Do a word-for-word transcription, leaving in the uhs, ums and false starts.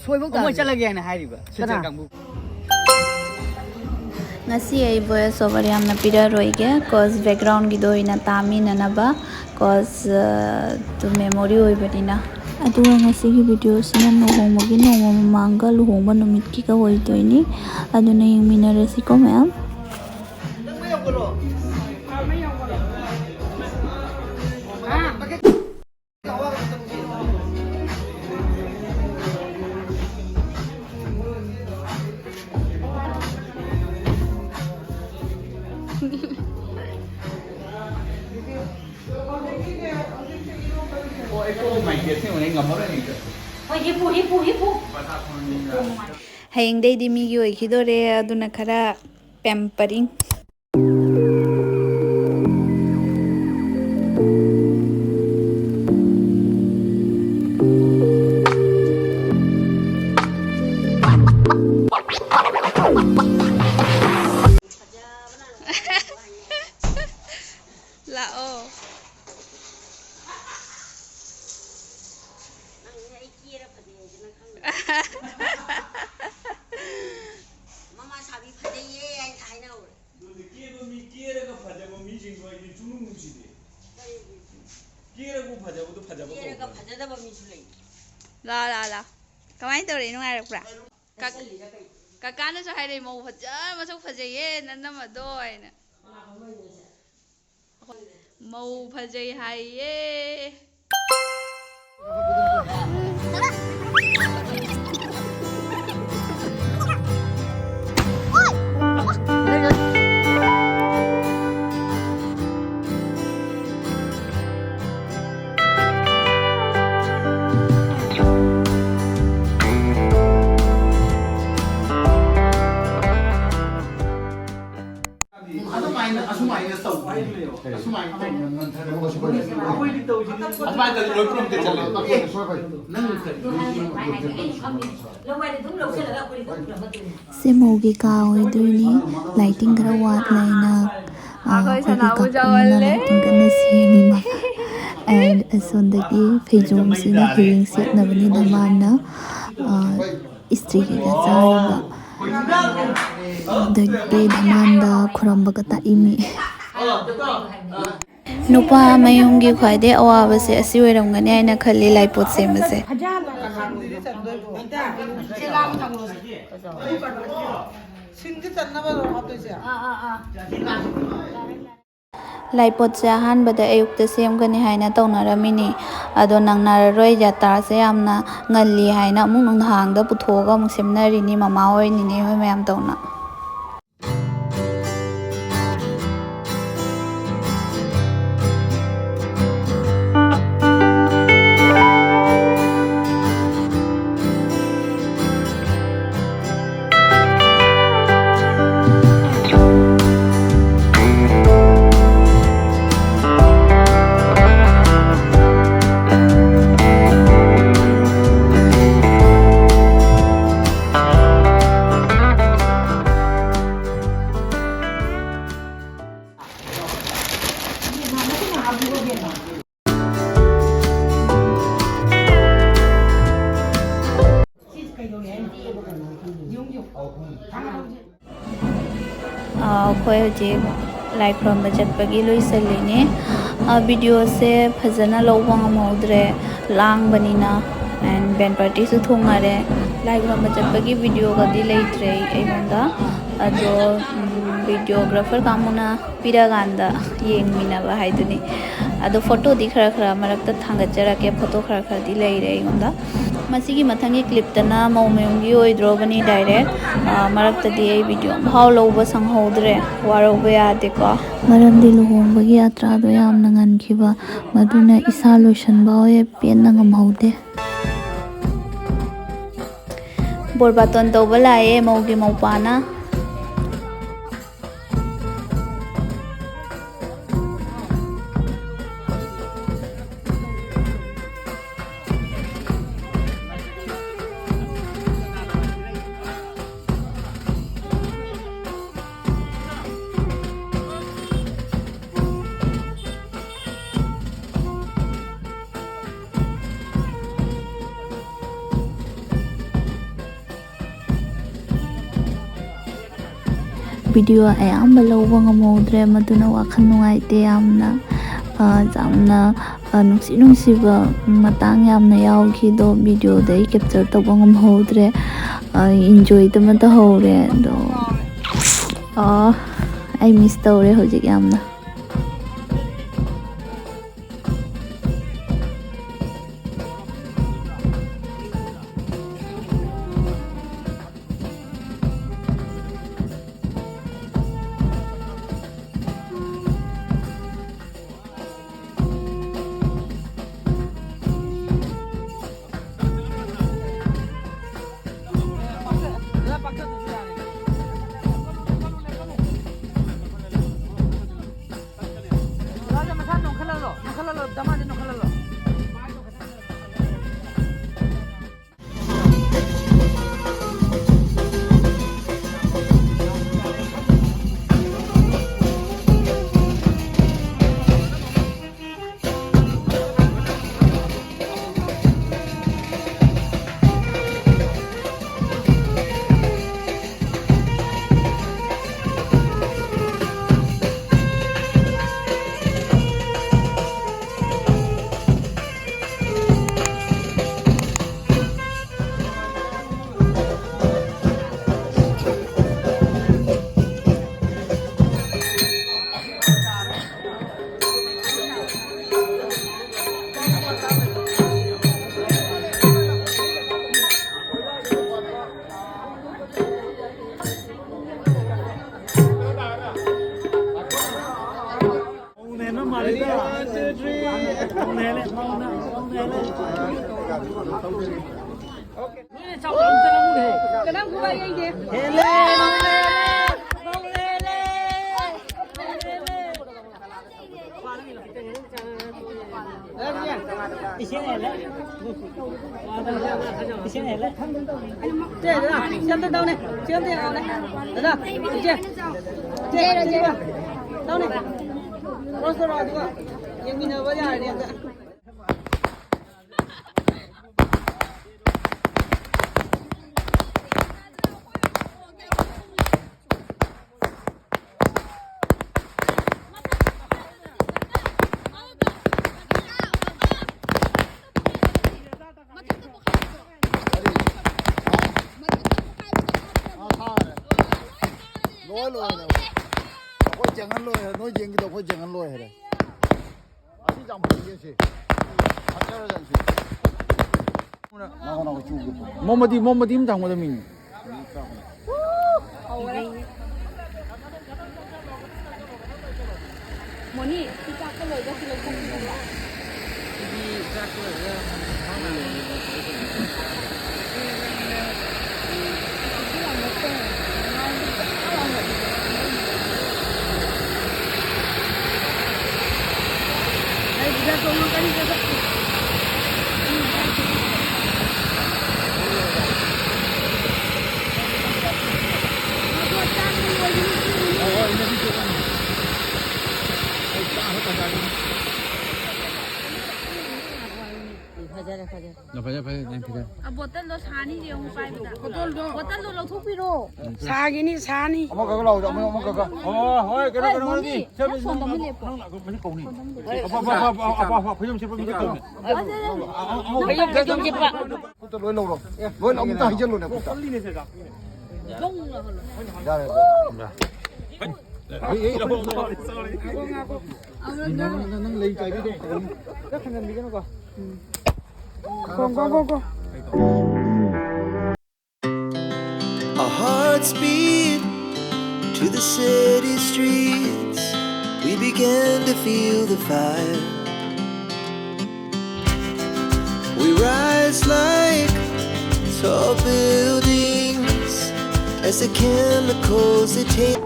ꯁꯣꯏꯕ ꯃꯣꯏ ꯆꯠꯂꯒꯦ ꯍꯥꯏꯅ ꯍꯥꯏꯔꯤꯕ ꯀꯅꯥ? ꯁꯦꯟꯇꯔ ꯀꯥꯡꯕꯨ꯫ ꯉꯁꯤ ꯑꯩ voice over ꯌꯥꯝꯅ ꯄꯤꯔꯔꯣꯏꯒꯦ, cause backgroundꯒꯤꯗꯣ ꯑꯣꯏꯅ ꯇꯥꯃꯤꯟꯅꯅꯕ, cause ꯑꯗꯨ memory ꯑꯣꯏꯕꯅꯤꯅ꯫ ꯑꯗꯨꯒ ꯉꯁꯤꯒꯤ videoꯁꯤꯅ ꯂꯨꯍꯣꯡꯕꯒꯤ ꯅꯣꯡꯃ ꯃꯃꯥꯡꯒ ꯂꯨꯍꯣꯡꯕ ꯅꯨꯃꯤꯠꯀꯤꯒ ꯑꯣꯏꯗꯣꯏꯅꯤ, ꯑꯗꯨꯅ ꯌꯦꯡꯃꯤꯟꯅꯔꯁꯤꯀꯣ ꯃꯌꯥꯝ꯫ ꯍꯌꯦꯡꯗꯩꯗꯤ ꯃꯤꯒꯤ ꯑꯣꯏꯈꯤꯗꯣꯔꯦ, ꯑꯗꯨꯅ ꯈꯔ pampering꯫ ꯂꯥꯛꯑꯣ꯫ ꯅꯪꯅꯦ ꯑꯩ ꯀꯦꯔ ꯐꯖꯩ ꯍꯥꯏꯁꯦ ꯅꯪ ꯈꯪꯗ꯭ꯔꯣ? ꯃꯃꯥ ꯁꯥꯕꯤ ꯐꯖꯩꯌꯦ ꯍꯥꯏꯅ ꯍꯥꯏꯅꯍꯧꯔꯦ꯫ ꯑꯗꯨꯗꯤ ꯀꯦꯕ ꯃꯤ, ꯀꯦꯔꯒ ꯐꯖꯕ ꯃꯤꯁꯤꯡꯗꯣ ꯑꯩꯗꯤ ꯁꯨꯡꯅꯨꯡ ꯅꯨꯡꯁꯤꯗꯦ꯫ ꯀꯔꯤꯒꯤ? ꯀꯦꯔꯒ ꯐꯖꯕꯗꯣ ꯐꯖꯕ ꯀꯦꯔꯒ ꯀꯧꯕ꯭ꯔꯥ? ꯐꯖꯗꯕ ꯃꯤꯁꯨ ꯂꯩ꯫ ꯂꯥ, ꯂꯥ, ꯂꯥ꯫ ꯀꯃꯥꯏꯅ ꯇꯧꯔꯦ? ꯅꯨꯡꯉꯥꯏꯔꯛꯄ꯭ꯔꯥ? ꯀꯛ-, ꯀꯛꯆꯜꯂꯤꯔ ꯀꯩꯅꯣ? ꯀꯀꯥꯅꯁꯨ ꯍꯥꯏꯔꯛꯑꯦ, "ꯃꯧ ꯐꯖ ꯃꯁꯛ ꯐꯖꯩꯌꯦ ꯅꯅꯝꯃꯗꯣ" ꯍꯥꯏꯅ꯫ ꯀꯅꯥ ꯈꯪꯕ ꯍꯥꯏꯅꯣ ꯍꯥꯏꯁꯦ? ꯃꯧ ꯐꯖꯩ ꯍꯥꯏꯌꯦ꯫ ꯑꯗꯨꯃꯥꯏꯅ, ꯑꯁꯨꯃꯥꯏꯅ ꯇꯧꯕ꯫ ꯑꯁꯨꯃꯥꯏꯅ ꯇꯧꯕ꯫ ꯑꯗꯨꯃꯥꯏꯅ ꯇꯧꯔꯗꯤ ꯂꯣꯏ ꯄꯨꯂꯞ ꯆꯠꯂꯦ꯫ ꯅꯪ ꯀꯔꯤ? ꯁꯦ ꯃꯧꯒꯤ ꯀꯥ ꯑꯣꯏꯗꯣꯏꯅꯤ꯫ Lighting ꯈꯔ ꯋꯥꯠꯂꯦꯅ, ꯑ, ꯑꯩꯈꯣꯏ ꯑꯩꯈꯣꯏꯒꯤ ꯁꯅꯥꯕꯨ ꯀꯥꯀꯨꯅ ꯌꯧꯍꯜꯂꯦ꯫ Lighting ꯀꯟꯅ ꯁꯦꯝꯃꯤ ꯃꯥ꯫ And ꯑꯁꯣꯝꯗꯒꯤ ꯐꯩꯖꯣꯝꯁꯤꯅ ꯍꯌꯦꯡ ꯁꯦꯠꯅꯕꯅꯤꯅ ꯃꯥꯅ, ꯑ, ꯏꯁꯇ꯭ꯔꯤ ꯀꯩꯀꯥ ꯆꯥꯔꯤꯕ꯫ ꯑꯗꯒꯤ ꯙꯃꯥꯟꯗ ꯈꯨꯔꯝꯕꯒ ꯇꯥꯛꯏ ꯃꯤ꯫ ꯅꯨꯄꯥ ꯃꯌꯨꯝꯒꯤ ꯈ꯭ꯋꯥꯏꯗꯩ ꯑꯋꯥꯕꯁꯦ ꯑꯁꯤ ꯑꯣꯏꯔꯝꯒꯅꯤ ꯍꯥꯏꯅ ꯈꯜꯂꯤ, ꯂꯥꯏꯄꯣꯠ ꯁꯦꯝꯕꯁꯦ꯫ ꯁꯤꯡꯗꯤ ꯆꯟꯅꯕꯔꯣ ꯍꯥꯞꯇꯣꯏꯁꯦ? ꯂꯥꯏꯄꯣꯠꯁꯦ ꯑꯍꯥꯟꯕꯗ ꯑꯌꯨꯛꯇ ꯁꯦꯝꯒꯅꯤ ꯍꯥꯏꯅ ꯇꯧꯅꯔꯝꯃꯤꯅꯤ, ꯑꯗꯣ ꯅꯪꯅꯔꯔꯣꯏ, ꯖꯇ꯭ꯔꯥꯁꯦ ꯌꯥꯝꯅ ꯉꯜꯂꯤ ꯍꯥꯏꯅ ꯑꯃꯨꯛ ꯅꯨꯡꯗꯥꯡꯗ ꯄꯨꯊꯣꯛꯑꯒ ꯑꯃꯨꯛ ꯁꯦꯝꯅꯔꯤꯅꯤ, ꯃꯃꯥ ꯍꯣꯏ, ꯅꯤꯅꯦ ꯍꯣꯏ ꯃꯌꯥꯝ ꯇꯧꯅ꯫ ꯑꯩꯈꯣꯏ ꯍꯧꯖꯤꯛ ꯂꯥꯏ ꯈꯨꯔꯨꯝꯕ ꯆꯠꯄꯒꯤ ꯂꯣꯏꯁꯤꯜꯂꯤꯅꯦ꯫ ꯚꯤꯗꯤꯑꯣꯁꯦ ꯐꯖꯅ ꯂꯧꯕ ꯉꯝꯍꯧꯗ꯭ꯔꯦ, ꯂꯥꯡꯕꯅꯤꯅ꯫ ꯑꯦꯟ ꯕꯦꯟ ꯄꯥꯔꯇꯤꯁꯨ ꯊꯣꯡꯅꯔꯦ꯫ ꯂꯥꯏ ꯈꯨꯔꯨꯝꯕ ꯆꯠꯄꯒꯤ ꯚꯤꯗꯤꯑꯣꯒꯗꯤ ꯂꯩꯇ꯭ꯔꯦ ꯑꯩꯉꯣꯟꯗ꯫ ꯑꯗꯣ ꯚꯤꯗꯤꯑꯣꯒ꯭ꯔꯥꯐꯔ ꯀꯥꯡꯕꯨꯅ ꯄꯤꯔꯀꯥꯟꯗ ꯌꯦꯡꯃꯤꯟꯅꯕ ꯍꯥꯏꯗꯨꯅꯤ꯫ ꯑꯗꯣ ꯐꯣꯇꯣꯗꯤ ꯈꯔ ꯈꯔ ꯃꯔꯛꯇ ꯊꯥꯡꯒꯠꯆꯔꯛꯀꯦ, ꯐꯣꯇꯣ ꯈꯔ ꯈꯔꯗꯤ ꯂꯩꯔꯦ ꯑꯩꯉꯣꯟꯗ꯫ ꯃꯁꯤꯒꯤ ꯃꯊꯪꯒꯤ ꯀ꯭ꯂꯤꯞꯇꯅ ꯃꯧ ꯃꯌꯨꯝꯒꯤ ꯑꯣꯏꯗ꯭ꯔꯣꯕꯅꯤ ꯗꯥꯏꯔꯦꯛ꯫ ꯃꯔꯛꯇꯗꯤ ꯑꯩ ꯚꯤꯗꯤꯑꯣ ꯑꯝꯐꯥꯎ ꯂꯧꯕ ꯁꯪꯍꯧꯗ꯭ꯔꯦ, ꯋꯥꯔꯧꯕ ꯌꯥꯗꯦꯀꯣ꯫ ꯃꯔꯝꯗꯤ ꯂꯨꯍꯣꯡꯕꯒꯤ ꯌꯥꯇ꯭ꯔꯥꯗꯣ ꯌꯥꯝꯅ ꯉꯟꯈꯤꯕ, ꯃꯗꯨꯅ ꯏꯁꯥ ꯂꯣꯏꯁꯟꯕ ꯍꯦꯛ ꯄꯦꯟꯅ ꯉꯝꯍꯧꯗꯦ꯫ ꯕꯣꯔ ꯕꯥꯇꯣꯟ ꯇꯧꯕ ꯂꯥꯛꯑꯦ ꯃꯧꯒꯤ ꯃꯧꯄꯥꯅ꯫ ꯚꯤꯗꯤꯑꯣ ꯑꯌꯥꯝꯕ ꯂꯧꯕ ꯉꯝꯍꯧꯗ꯭ꯔꯦ, ꯃꯗꯨꯅ ꯋꯥꯈꯜ ꯅꯨꯡꯉꯥꯏꯇꯦ ꯌꯥꯝꯅ꯫ ꯑ, ꯌꯥꯝꯅ, ꯑ, ꯅꯨꯡꯁꯤ ꯅꯨꯡꯁꯤꯕ ꯃꯇꯥꯡ ꯌꯥꯝꯅ ꯌꯥꯎꯈꯤ, ꯑꯗꯣ ꯚꯤꯗꯤꯑꯣꯗ ꯑꯩ ꯀꯦꯞꯆꯔ ꯇꯧꯕ ꯉꯝꯍꯧꯗ꯭ꯔꯦ꯫ ꯑ, ꯏꯟꯖꯣꯏꯗ ꯑꯃ ꯇꯧꯍꯧꯔꯦ꯫ ꯑꯗꯣ, ꯑ, ꯑꯩ ꯃꯤꯁ ꯇꯧꯔꯦ ꯍꯧꯖꯤꯛ ꯌꯥꯝꯅ꯫ ꯏꯆꯦ, ꯗꯗꯥ, ꯁꯤ ꯑꯝꯇ ꯇꯧꯅꯦ꯫ ꯁꯤ ꯑꯝꯇ ꯌꯦꯡꯉꯛꯑꯣꯅꯦ꯫ ꯗꯗꯥ, ꯏꯆꯦ꯫ ꯏꯆꯦ, ꯁꯤꯒ ꯇꯧꯅꯦ꯫ ꯀ꯭ꯔꯣꯁ ꯇꯧꯔꯣ, ꯑꯗꯨꯒ ꯌꯦꯡꯃꯤꯟꯅꯕ ꯌꯥꯔꯅꯤ ꯑꯝꯇ꯫ ꯂꯣꯏ ꯂꯣꯏꯔꯦ꯫ ꯑꯩꯈꯣꯏ ꯖꯪꯒꯜ ꯂꯣꯏꯔꯦ꯫ ꯅꯣꯏ ꯌꯦꯡꯒꯤꯗꯣ ꯑꯩꯈꯣꯏ ꯖꯪꯒꯜ ꯂꯣꯏꯔꯦ꯫ ꯑꯁꯤ ꯌꯥꯝ ꯐꯖꯩꯌꯦ ꯁꯤ꯫ ꯐꯖꯔꯖꯥꯠꯅꯤ ꯁꯤ꯫ ꯅꯪꯉꯣ ꯅꯪꯉꯣ ꯆꯨꯒꯦ꯫ ꯃꯣꯃꯗꯤ, ꯃꯣꯃꯗꯤ ꯑꯃ ꯊꯥꯡꯕꯗ ꯃꯤꯡ꯫ ꯍꯧꯔꯦ꯫ ꯃꯣꯅꯤ, ꯁꯤ ꯆꯥꯛꯄ ꯂꯣꯏꯕ ꯁꯤ ꯂꯧꯊꯣꯛꯄꯤꯔꯝꯕ꯫ ꯐꯖꯔꯦ, ꯐꯖꯔꯦ꯫ ꯐꯖꯔꯦ, ꯐꯖꯔꯦ, ꯅꯪ ꯐꯖꯔꯦ꯫ ꯕꯣꯇꯜꯗꯣ ꯁꯥꯅꯤ ꯌꯦꯡꯉꯨ ꯄꯥꯏꯕꯗ꯫ ꯕꯣꯇꯜꯗꯣ ꯂꯧꯊꯣꯛꯄꯤꯔꯣ꯫ ꯁꯥꯒꯤꯅꯤ, ꯁꯥꯅꯤ꯫ ꯑꯃꯈꯛ ꯂꯥꯎꯗ, ꯑꯃ, ꯑꯃꯈꯛ꯫ ꯑꯣ, ꯍꯣꯏ, ꯀꯩꯅꯣ, ꯀꯩꯅꯣ, ꯃꯣꯅꯤ, ꯃꯣꯅꯤ꯫ ꯁꯦ, ꯅꯪ ꯁꯣꯝꯗ ꯑꯃ ꯂꯦꯞꯄꯣ꯫ ꯅꯪ ꯃꯁꯤ ꯀꯧꯅꯤ꯫ ꯑꯄꯥ, ꯑꯄꯥ, ꯑꯄꯥ, ꯑꯄꯥ, ꯐꯩꯖꯣꯝ ꯁꯦꯠꯄ ꯃꯤꯁꯦ ꯀꯧꯅꯤ꯫ ꯐꯩꯖꯣꯝ, ꯐꯩꯖꯣꯝ ꯁꯦꯠꯄ꯫ ꯈꯨꯠꯇ ꯂꯣꯏ ꯂꯧꯔꯣ꯫ ꯂꯣꯏ ꯑꯃꯨꯛꯇ ꯍꯩꯖꯜꯂꯨꯅꯦ ꯈꯨꯠꯇ꯫ ꯌꯥꯔꯦ, ꯌꯥꯔꯦ꯫ ꯅꯪ, ꯅꯪ, ꯅꯪ ꯂꯩ ꯆꯥꯏꯕꯤꯗꯣ꯫ ꯈꯔ ꯈꯟꯖꯟꯕꯤꯒꯅꯨꯀꯣ꯫ ꯎꯝ꯫ ꯀꯣ, ꯀꯣ, ꯀꯣ, ꯀꯣ꯫ Our hearts beat to the city streets. We began to feel the fire. We rise like tall buildings as the chemicals they take.